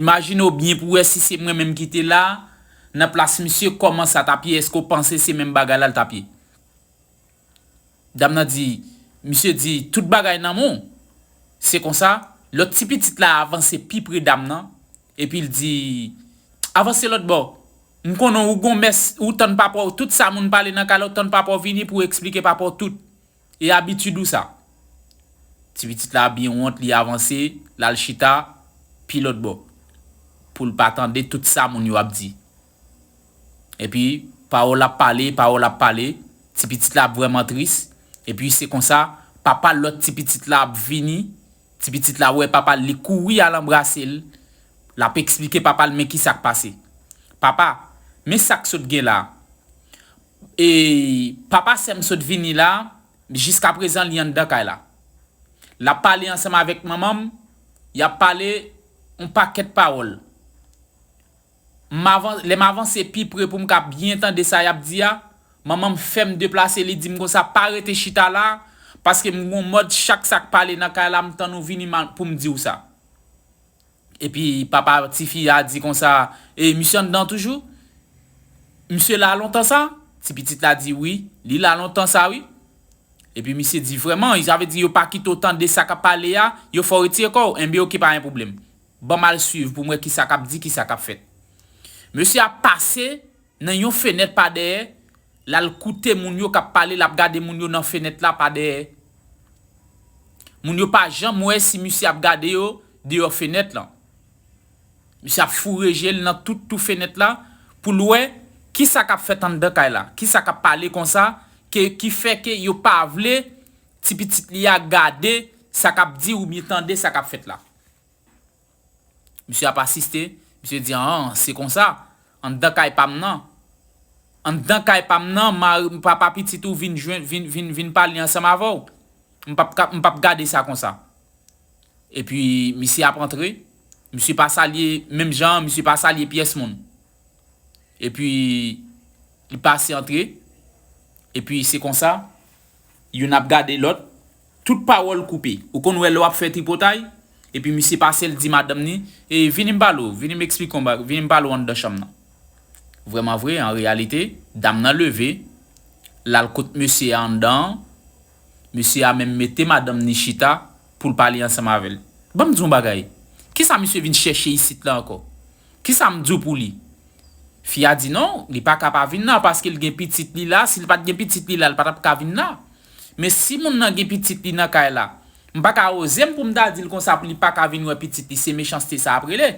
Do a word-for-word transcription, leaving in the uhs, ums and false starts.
Imajine w byen pou w wè si se mwen menm ki te la, nan plas misye, kòman sa t ap ye, èske w panse se menm bagay la l t ap ye? Dam nan di, misye di, tout bagay nan men w. Se konsa, lòt ti pitit la avanse pi pre dam nan, epi l di, avanse lòt bò. M konnen ou gon mès, ou tann papa w, tout sa moun pale nan kay la, ou tann papa w vini pou w eksplike papa w tout. E abitid ou sa. Ti pitit la byen wont, li avanse, l al chita, pi lòt bò. Pou l pa tande tout sa moun yo ap di. Epi, pawòl ap pale, pawòl ap pale, ti pitit la ap vrèman tris. Epi, se konsa, papa lòt ti pitit la ap vini. Ti pitit la wè papa l, li kouri al anbrase l. L ap eksplike papa l men ki sa k pase. Papa, men sa k sot gen la. E papa sè m sot vini la, jiskaprezan li anndan kay la. L ap pale ansanm avèk manman m, y ap pale yon pakèt pawòl. M avan-, lè m avanse pi pre pou m ka byen tande sa y ap di a, manman m fè m deplase, li di m konsa, pa rete chita la, paske m gon mòd chak sa k pale nan kay la, m tann ou vini ma-, pou m di w sa. Epi papa tifi a di konsa, e misye anndan toujou? Misye la lontan sa? Ti pitit la di wi, li la lontan sa wi. Epi misye di vrèman, sa vle di yo pa kite w tande sa k ap pale a, yo fè w retire kò w, enben oke pa gen pwoblèm. Ban m al swiv pou m wè ki sa k ap di, ki sa k ap fèt. Mesye a pase nan yon fenèt pa dèyè, l al koute moun yo k ap pale, l ap gade moun yo nan fenèt la pa dèyè. Moun yo pa janm wè si misye ap gade yo deyò fenèt lan. Misye ap foure je l nan tout tou fenèt la pou l wè ki sa k ap fèt anndan kay la, ki sa k ap pale konsa, ke, ki fè ke yo pa vle ti pitit li a gade sa k ap di oubyen tande sa k ap fèt la. Misye ap asiste, misye di, an, se konsa, anndan kay pa m nan. Anndan kay pa m nan, mari, papa pitit ou vin jwenn, vin, vin, vin pale ansanm avè w. M p ap ka, m p ap gade sa konsa. Epi, misye ap antre, misye pa salye, menm jan an, misye pa salye pyès moun. Epi, li pase antre, epi se konsa, youn ap gade lòt, tout pawòl koupe. Ou konn wè lè w ap fè tripotay, epi misye pase l di madanm ni, e vini m pale w, vini m eksplike w, vini m pale w anndan chanm nan. Vrèman vre, an reyalite, dam nan leve, l al kot mesye a anndan an, mesye a menm mete madanm ni chita pou l pale ansanm avè l. Ban m di w yon bagay, kisa misye vin chèche isit la ankò? Kisa m di w pou li? Fi a di non, li pa ka pa vin la, paske l gen pitit li la, si l pa t gen pitit li la, l pa t ap ka vin la. Men si moun nan gen pitit li nan kay la, m pa ka oze m pou m ta di l konsa pou li pa ka vin wè pitit li, se mechanste sa ap rele.